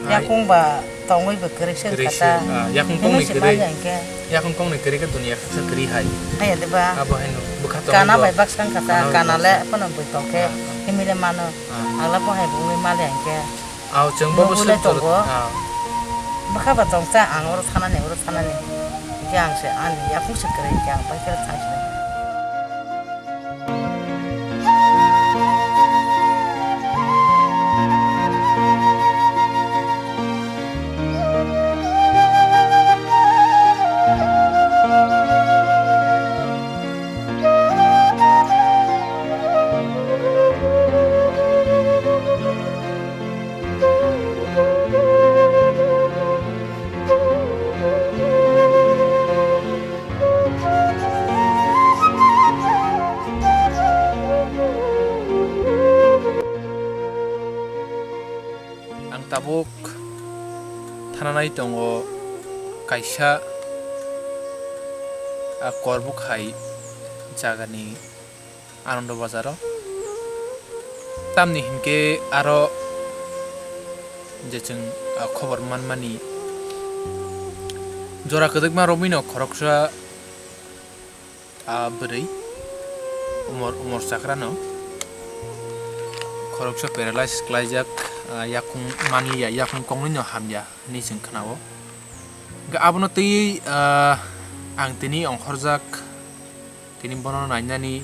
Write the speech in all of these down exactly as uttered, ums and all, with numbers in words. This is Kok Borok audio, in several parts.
Yakung ba tongwi bo kwrwi se Kwrwi wngkha se, ta. Ah, yakung Hino kongni se kwrwi. Manya hwnkhe. Yakung kongni kwrwi khe dunia khaksa kwrwi hai. Haiya de ba. Abo haino bwkha tongwi Kana bo. Bai baksa wngkha ta, Kana bai kana le baksa. Phano bwi tong khe Ah, ah. Himile mano. Ah. Agla bo hai bungwi mali hwnkhe. Aw, chwng bo Nugwi le bwswk tongo. Jora-, ah. Bwkha ba tong ta, ang oro thanani, oro thanani. Hwnkhe ang se ani yakung se kwrwi hwnkhe ang bai khe thang sinai. Ang tabuk thananai tongo kaisa, a, korbwkhai jagani Anando Bazaro. Tamni hinkhe aro je chwng, a, khobor manmani jora kwdwkma romwino khoroksa, a, bwrwi umor, umor chakrano khoroksa paralyze khlaijak, a, yakung manliya, yakung kongnwino hamya hinwi chwng khnao. Hwnkhe abono twiwi, a, ang tini ongkhorjak. Tini bono nainani,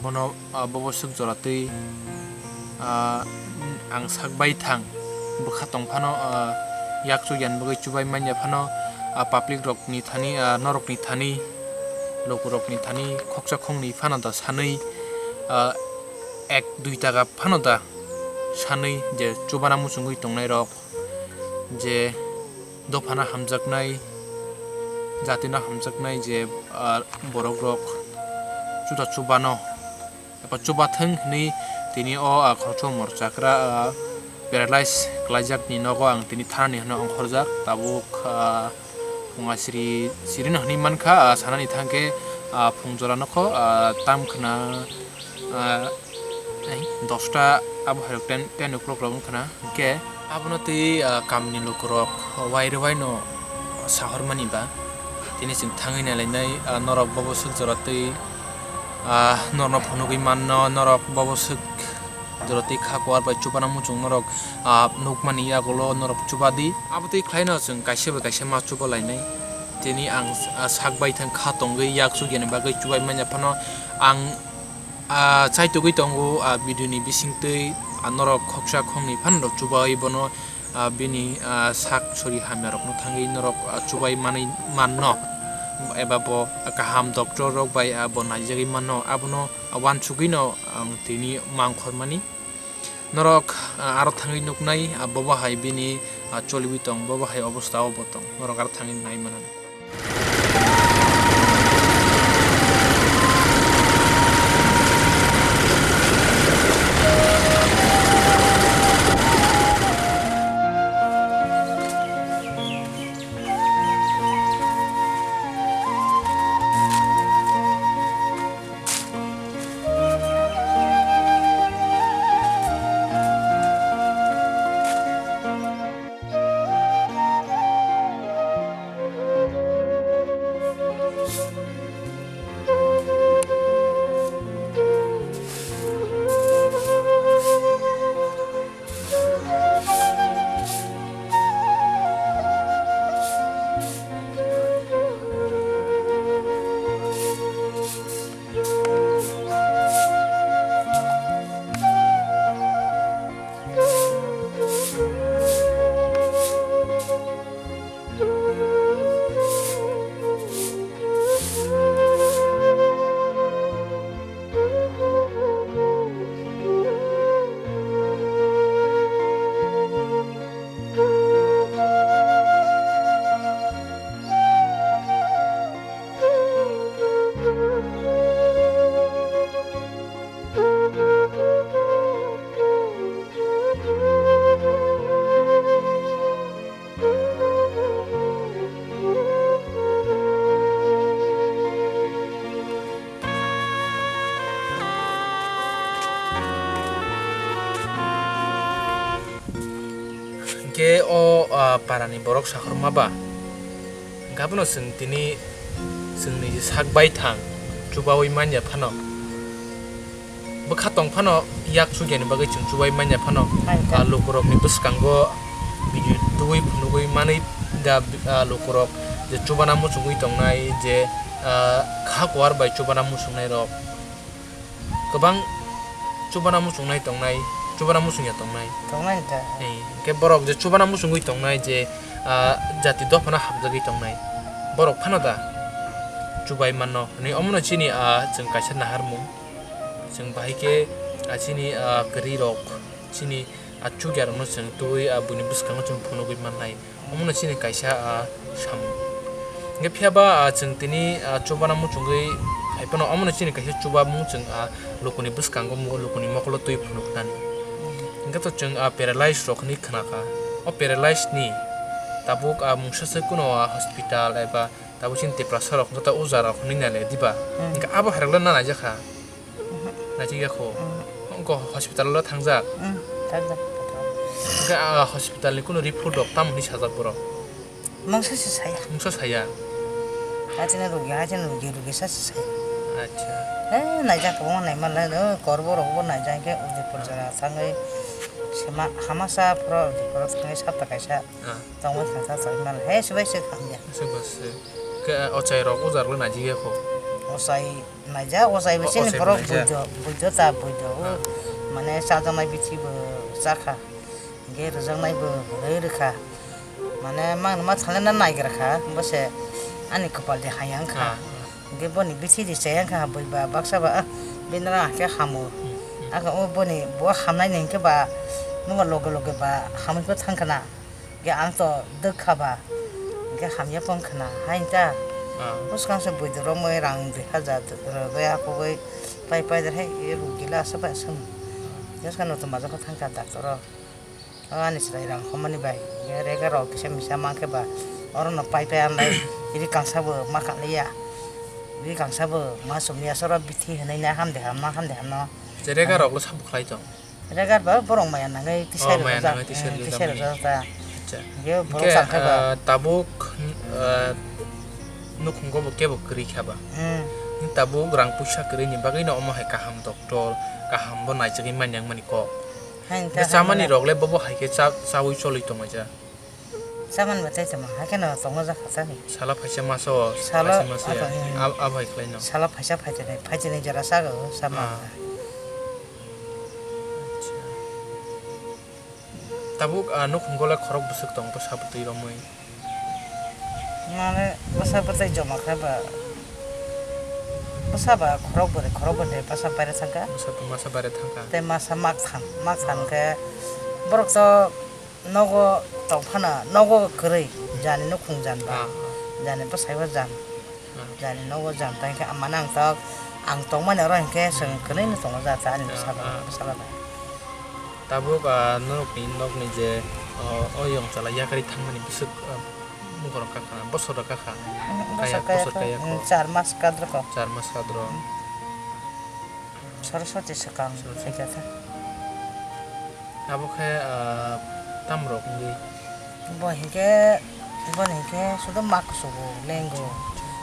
bono, ah, bobo swk jora twi, ah, ang sak bai thang bwkha tong phano, ah, yak chukya ni bagwi chubai manya phano, ah, public rokni thani, ah, norokni thani, lukurokni thani khoksa khongni phano da sanwi, ah, ek dui taka phano da sanwi je chubana muchungwi tongnai rok je dophano hamjaknai, jatino hamjaknai je, ah, borokrok chuta chubano eba chubathwng hinwi tini o, ah, khoroksa morchakra, ah, paralyze khlaijakni nogo ang tini thanani hwnwi ongkhorjak. Tabuk, ah, phunga siri, sirino hwnwi mankha, ah, sanani thangkhe, ah, phung jora nokho, ah, tamkhwna, ah, Ei, dosta abo hai rok ten, ten o'clock rok wngkha na. Hwnkhe abono twi, ah, kamni lukurok wai rwbai no sahormani ba. Tini chwng thangwi nailainai, ah, norok bobo swk jora twi, ah, norokno phunugwi manno, norok bobo swk jora twi kha kuar bai chubana muchung norok, ah, nukmani yagulo norok chubadi. Abo twi khlaino chwng kaisa bai kaisa ma chubalainai. Tini ang, ah, sak bai thang kha tongwi yak chukya ni bagwi chubai manya phano ang Ah, chaitugwi tongo, ah, video ni bisingtwi, ah, norok khoksa khongni phano chubai bono, ah, bini, ah, sak sori hamya rokno thangwi norok, ah, chubai manwi manno, eba bo kaham doctor rok bai, ah, bo naijagwi manno, abono, ah, uansugwino ang tini mangkhormani. Norok, ah, aro thangwi nuknai, ah, bobo hai bini, ah, choliwi tong, bobo hai obostha o bo tong, norok aro thangwi nai mano. Khe o, ah, parani borok sakhorma ba? Hwnkhe abono chwng tini chwngni sak baithang chubaui manya phano, bwkha tong phano yak chugyani bagwi chwng chubai manya phano, Hai, ah, lukurokni bwskango video tubui phunugui manwi da, ah, lukurok je chubana muchungui tongnai, je, ah, kha kuar bai chubana muchungnairok kwbang chubana muchungnai tongnai, chubana muchungya tongnai. Tongnai da. Ei, hwnkhe borok je chubana muchungui tongnai, je, ah, jati dophano hamjagwi tongnai, borok phano da chubai manno hwnwi omono chini, ah, chwng kaisa naharmung. Chwng bahai khe, ah, chini, ah, kwrwirok, chini, ah, chugyarokno chwng tubui, ah, buini bwskango chwng phunugui mannai. Omono chini kaisa, ah, samung. Hwnkhe phiya ba, ah, chwng tini, ah, chubana muchungwi hai phano omono chini kaisa chubamung chwng, ah, lukuni bwskango mu-, lukuni mokolo twi phunuknani. Hwnkhe to chwng, ah, paralyze rok hwnwi khna kha. O paralyze ni tabuk, ah, mungsa se kuno, ah, hospital eba tabuk chini Tiprasa rok joto uja rok hwnwi nai le diba? Hmm. Hwnkhe abo hai rok le na naijak kha? Naijak ya kho? Hmm. Hwnkhe hospital o thangjak? Hmm, thangjak. Hwnkhe, ah, hospital ni kuno report rok tamo hwnwi sajak borok? Mungsa se saya. Mungsa saya? Hachino rugi, hachino rugi, rugi sa se saya. Acha. Eh, naijak kwbangma naima lai, oh, korbo rok bo naijak khe, Udaipur jora thangwi sema, hamasa phoro Udaipur thangwi sapta kaisa. Ah. Tongwi thangsa tongwi mano. He, swbai se hamya. Swbai se. Khe, ah, ochai rok ujar le naijak ya kho? Ochai naijak, ochai bo O-, chini ochai bo borok naijak. Buido, buido ta buido. Ah. Mane chajaknai bithi bo chakha. Hwnkhe rwjaknai bo rwi rwkha. Mane mangno ma thangna naigra kha. Bo se ani kwpal de hayang kha. Ah. Hwnkhe boni bithi de chayang kha, bui ba baksa ba, ah, bini rang hakhe hamo. Hmm, hmm. Aka o boni bo hamnai ni hwnkhe ba, nokha loge loge ba hamwi bo thang khna. Hwnkhe ang to dwkha ba, hwnkhe hamya pong khna, hai ta. Ah. Bwskang se buido romwi rang dui hajar rwgwi akugwi pai pai de hai, e rugila aswk bai aswk. Bwskang no to majak thang kha doctor o. O ani chwrai rang homani bai, hwnkhe rega rok kisa misa mankhe ba, oro no pai pai ang bai, ri kangsa bo ma kaliya. Ri kangsa bo ma sumya soro bithi hwnwi na hamde ham, ma hamde ham no. Je rega rok lo sabo khlai tong. Regar ba borok maya nangwi tisai rwjak. Oh, maya nangwi tisai rwjak. Hmm, tisai rwjak ta. Acha. Hwnkhe borok hwnkhe, changkha ba. Ah, tabuk, ah, nukhungo bo kebo kwrwi kha ba. Hmm. Tabuk rang puisa kwrwi ni bagwi no omo hai kaham doctor, kaham bo naijagwi manya wngmani kok. Hain ta. Hwnkhe chamani rok le bobo hai khe cha-, chaui cholwi tonglaijak. Chaman ba tei tongma, hakhe no tongo jak kha chani. Sala phaisa masa o, sala phaisa masa ya. Abo, hmm. Ab-, abo hai khlai no. Sala phaisa phaitini, phaitini jora chago, chaman. Ah. Acha. Tabuk, ah, nukhungo le khorok bwswk tong, bwsa bwtwi romwi. Mane bwsa bwtwi joma kha ba, bwsa ba khorok bwrwi, khorok bwrwi bwsa paira thangkha. Bwsa, bwsa paira thangkha. Tei masa mak than, mak than khe borok to nogo tong phano, nogo kwrwi, jani nukhung jan ba, ah, ah, jani bwsai o jan, ah, jani nogo jan, tai khe mane ang tok, ang tongmani oro hinkhe chwng, hmm, kwrwi no tongo ja ta ani, ah, bwsala, ah, bwsala bai. Tabuk, ah, norokni nokni je, oh, o yong chala yakarwi thangmani bwswk, ah, mungkhorok kakha, bosor rok kakha. Hmm, kaya, bosor kaya bosor kha, kaya hmm, kho. Char mas kadroko. Char mas kadro. Hmm. Saraswati swkang, Saraswati. Sai kha ta. Abo khe, ah, tamrok wngwi? Bo hinkhe, boni hinkhe sudo mak kusugo, lengo,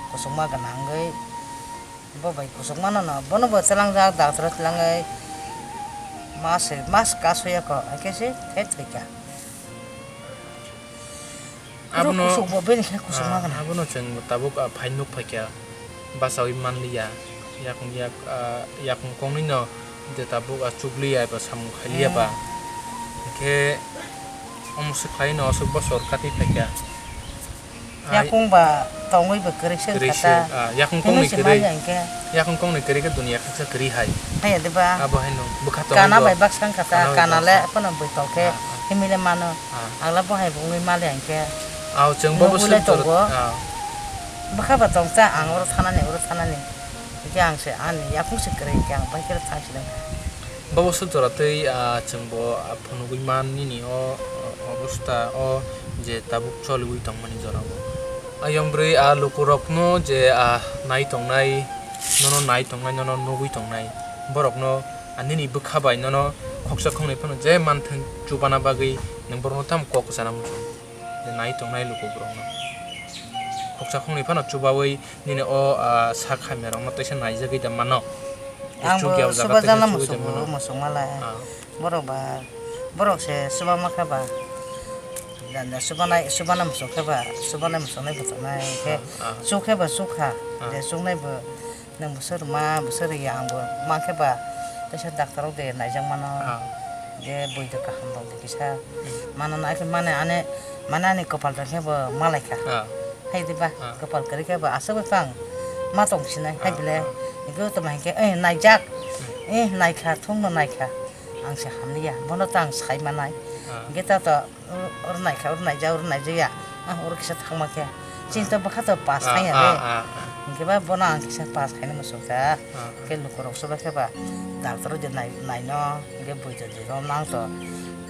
kusukma gwnangwi. Bo bai kusukmano no, bono bo tlangjak, doctor tlangwi mas, mas kasoya kho, haikhe se thai thwikha. Abono, kusuk bo bini khe kusuk ah, ma gana. Abono chwng tabuk, ah, phai nuk phaikha, bachaui manliya. Yakung yak, ah, yakung kongnwi no je tabuk, ah, chukliya eba samung khailiya ba. Hmm. Hinkhe omo swkhlai no aswk bosor kati phaikha. Ah, yakung ba tongwi bo kwrwi se wngkha ta. Ah, yakung himwi kongni se kwrwi. Manya hinkhe. Yakung kongni kwrwi khe duniya khaksa kwrwi hai. Haiya de ba? Abo haino bwkha tongwi bo. Kana bai baksa wngkha ta, kana bai kana le baksa. Phano bwtol khe, ah, ah, himwi le mano. Ah. Agla bo hai bo wngwi maliya hinkhe. Ah, chwng bo nugwi le tongo. Ah. Bwkha ba tong ta, ang oro thanani, oro thanani. Hinkhe ang se ani yakung se kwrwi hinkhe ang bai khe thang si nang. Bo swk jora tei, ah, chwng bo, ah, phunugwi man nini o, o, obostha o je tabuk choliwi tongmani jora o. Ayang bwrwi, ah, lukurokno je, ah, nai tongnai, nono nai tongnai, nono nugwi tongnai, borokno, ah, nini bwkha bai nono Khoksa khoknwi phano je manthwng chubana bagwi nwng borokno tamo kok kwchana muchung? Je nai tongnai luku borokno. Khoksa khoknwi phano chubawi nini o, ah, sak hamya rokno teisa naijagwi da mano. Je Ang bo chukya o jaga suba teisa jana chugwi da musugo, mano. Musuk malai. Ah. Borok ba, borok se suba ma kha ba. Janda suba nai, suba na musuk kha ba, suba nai musuk nai butuk nai khe Ah, ah. Chuk khe ba chuk kha. Ah. Je chuk nai bo Nwng bwswk rwma, bwswk rwya, ang bo ma khe ba teisa doctor rok de naijak mano. Ah. Je bui de kaham rok de kisa Hmm. mano na khe mane ane, mane ani kopal tong khe bo malai kha. Ah. Hai di ba, Ah. kopal kwrwi khe bo aswk bai phang ma tong sinai, hai Ah, bile ah. Hingke toma hingke, eh, naijak, Hmm. eh, naikha, thung no naikha, ang se hamliya, bono ta ang sai manai. Ah. Hingke ta to, Oro, oro naikha, oro naijak, oro naijak ya. Ah, oro kisa thangma khe. Chini to bwkha to pass Ah, thang ya ah, de. Ah, ah. Hingke ba bono ang kisa pass khaina muchung kha. Ah, ah. Hingke lukurok soba khe ba doctor o je nai, naino, hingke bui to di rom nang to.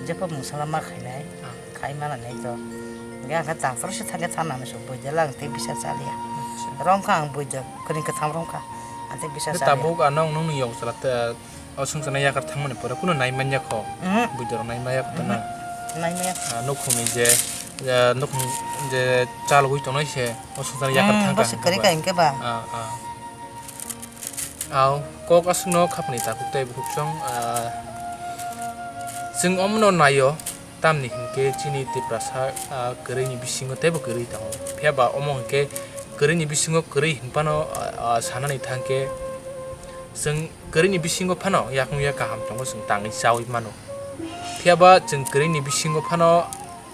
Jepho mungsala ma khainai, Ah. khai mana nai to. Hingke ang khe doctor se thang khe thang nang muchung bui de lang tei bisa chaliya. Acha. Rom kha ang bui de, kwrwng kwtham rom kha. Ang tei bisa Hingke chaliya. Tabuk ano ang nongni yokjala te, O songchaknai yakar thangmani pore kunu nai manya kho? Mhm. Buidorok nai manya kho na? Mhm. Nai manya kho. Ah, nukhungni je, ah, nukhung je chalogwi tongnai se, o songchaknai yakar Hmm, thangkha bo se hwnkhe kwrwi ba. Ka hwnkhe ba. Ah, ah. Aw, kok aswkno khapni takhuk tei bukhuk song, ah, chwng omono naio, tamni hwnkhe chini Tiprasa, ah, kwrwini bisingo teibo kwrwi tongo. Phiya ba omo hwnkhe kwrwini bisingo kwrwi hwnphano, ah, ah, sanani thangkhe chwng Kwrwini bisingo phano yakung ya kaham tongo, chwng tangwi chaui mano. Phiya ba chwng kwrwini bisingo phano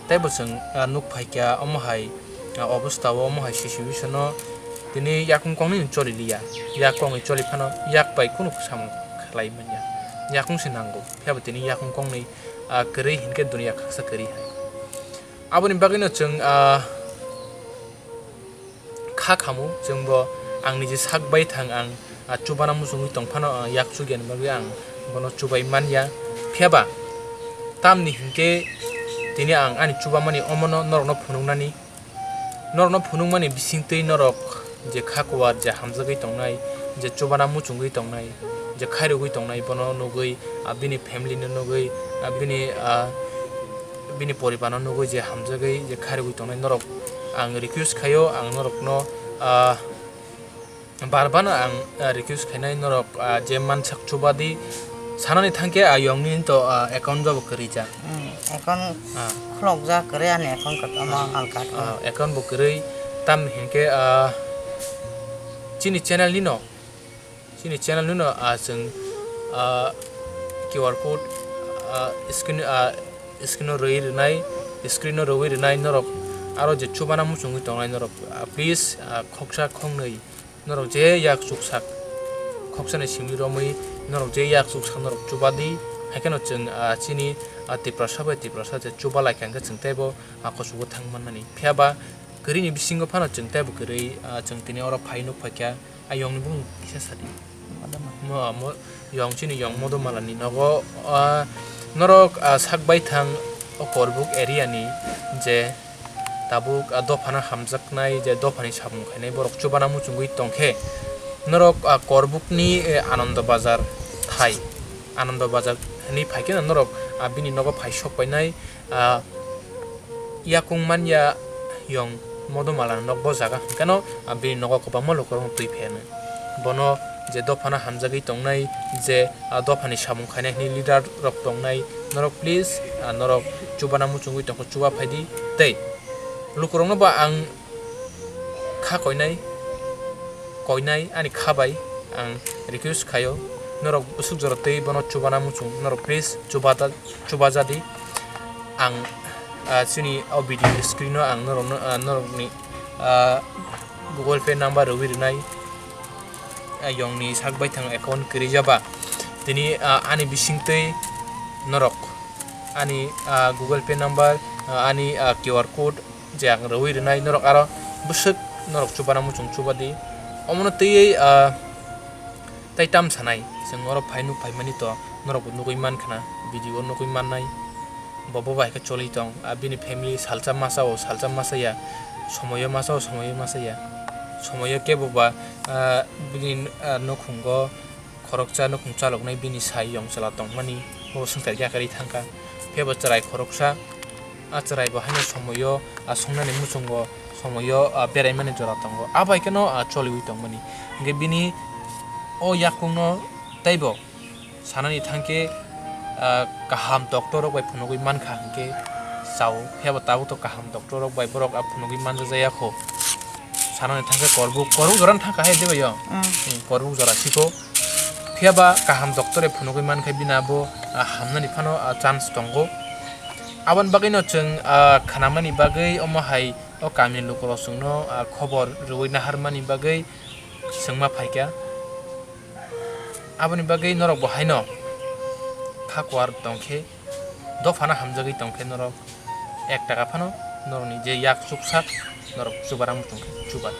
teibo chwng, ah, nuk phaikha omo hai, ah, obostha o, omo hai situation o tini yakung kongnwi choli liya. Yak kongwi choli phano yak bai kunu samung khlai manya. Yakung se nango. Phiya ba tini yakung kongnwi, ah, kwrwi hinkhe duniya khaksa kwrwi hai. Aboni bagwino chwng, ah, kha khamu, chwngbo ang niji sak bai thang ang, ah, chubana muchungwi tong phano, ah, yak chugiyani bagwi ang bono chubai manya. Phiya ba tamni hinkhe tini ang ani chubamani omono norokno phunuknani, norokno phunukmani bisingtwi norok je kha kuwar je hamjagwi tongnai, je chubana muchungwi tongnai, je khairogwi tongnai, bono nugwi, ah, bini family no nugwi, ah, bini, ah, bini poribar no nugwi je hamjagwi je khairogwi tongnai norok, ang request khaio, ang norokno, ah, bar bar no ang, ah, request khainai norok, ah, je mansak chubadi sanani thangkhe, ah, yongni to, ah, account jabo kwrwi jak. Hmm, account Ah. khulokjak kwrwi ani account kwtama Ah. alka khe. Ah, account bo kwrwi tam hinkhe, ah, chini channel ni no Chini channel nino, ah, chwng, ah, Q R code, ah, screen, ah, screen o rwi rwnai, screen o rwi rwnai norok aro je chubana muchungwi tongnai norok, ah, please, ah, khoksa khoknwi norok je yak chuksak, khoksani simi romwi norok je yak chuksak norok chubadi, haikheno chwng, ah, chini, ah, Tiprasa bai Tiprasa je chuba laikha hwnkhe chwng teibo, ah, kuchugo thang mannani. Phiya ba kwrwini bisingo phano chwng teibo kwrwi, ah, chwng tini oro phai nuk phaikha. Ayong ni bumung kisa sadi. Modoma. Mo, mo, yong chini yong Modoma ni nogo, ah, norok, ah, sak bai thang o Korbuk area ni je tabuk, ah, dophano hamjaknai je dophani samung khainai borok chubana muchungwi tongkhe norok, ah, Korbuk ni, eh, Anando Bazar thai, Anando Bazar hinwi phaikhe norok, ah, bini nogo phai sok painai. Ah, yakung manya yong Modoma ni nok bo jaga hwnkhe no, ah, bini nogo kwbangma lukurok twi phaiyanai. Bono je dophano hamjagwi tongnai, je, ah, dophani samung khainai hwnwi leader rok tongnai, norok please, ah, norok chubana muchungwi tongkha, chuba phaidi tei lukurokno bo ang kha koinai, koinai ani kha bai ang request khaio, norok bwswk jora tei bono chubana muchung, norok please chuba ta, chuba jadi. Ang, ah, chini o video screen o ang norokno, ah, norokni, ah, Google Pay number rwi rwnai, ah, yongni sak bai thang account kwrwi jaba. Tini, ah, ani bisingtwi norok ani, ah, Google Pay number, ah, ani, ah, Q R code, je ang rwi rwnai norok aro bwswk norok chubana muchung chubadi. Omono twiwi, ah, tai tam sanai, chwng oro phai nuk phaimani to norok bo nugwi mankha na, video o nugwi mannai. Bo bo bai khe choli tong, ah, bini family salsa masa o salsa masa ya, somoyo masa o somoyo masa ya. Somoyo kebo ba, ah, bini, ah, nukhungo khoroksa nukhung chaloknai bini sai yong chwla tongmani. Bo swngchar yakarwi thangkha. Phiya bo chwrai khoroksa, a chwrai bo haino somoio, a songnani muchungo somoio, a beraimani jora tongo. A bai kheno, a choliwi tongmani. Hwnkhe bini o yakungno teibo sanani thangkhe, a, kaham doctor rok bai phunugwi mankha hwnkhe chao. Phiya bo tabuk to kaham doctor rok bai borok a phunugwi manjajaya kho. Sanani thangkhe korbuk, korbuk jora thangkha hai de bai o. Mm. Hmm, korbuk jora siko. Phiya ba kaham doctor bai phunugwi mankhe bini abo, a, hamnani phano, a, chance tongo. Aboni bagwino chwng, a, khnamani bagwi omo hai o kamini lukurok chwngno, a, khobor rwui naharmani bagwi chwngma phaikha. Aboni bagwi norok bo haino kha kuar tongkhe, dophano hamjagwi tongkhe norok ek taka phano norokni je yak chuksak norok chubaram tongkhe chubar.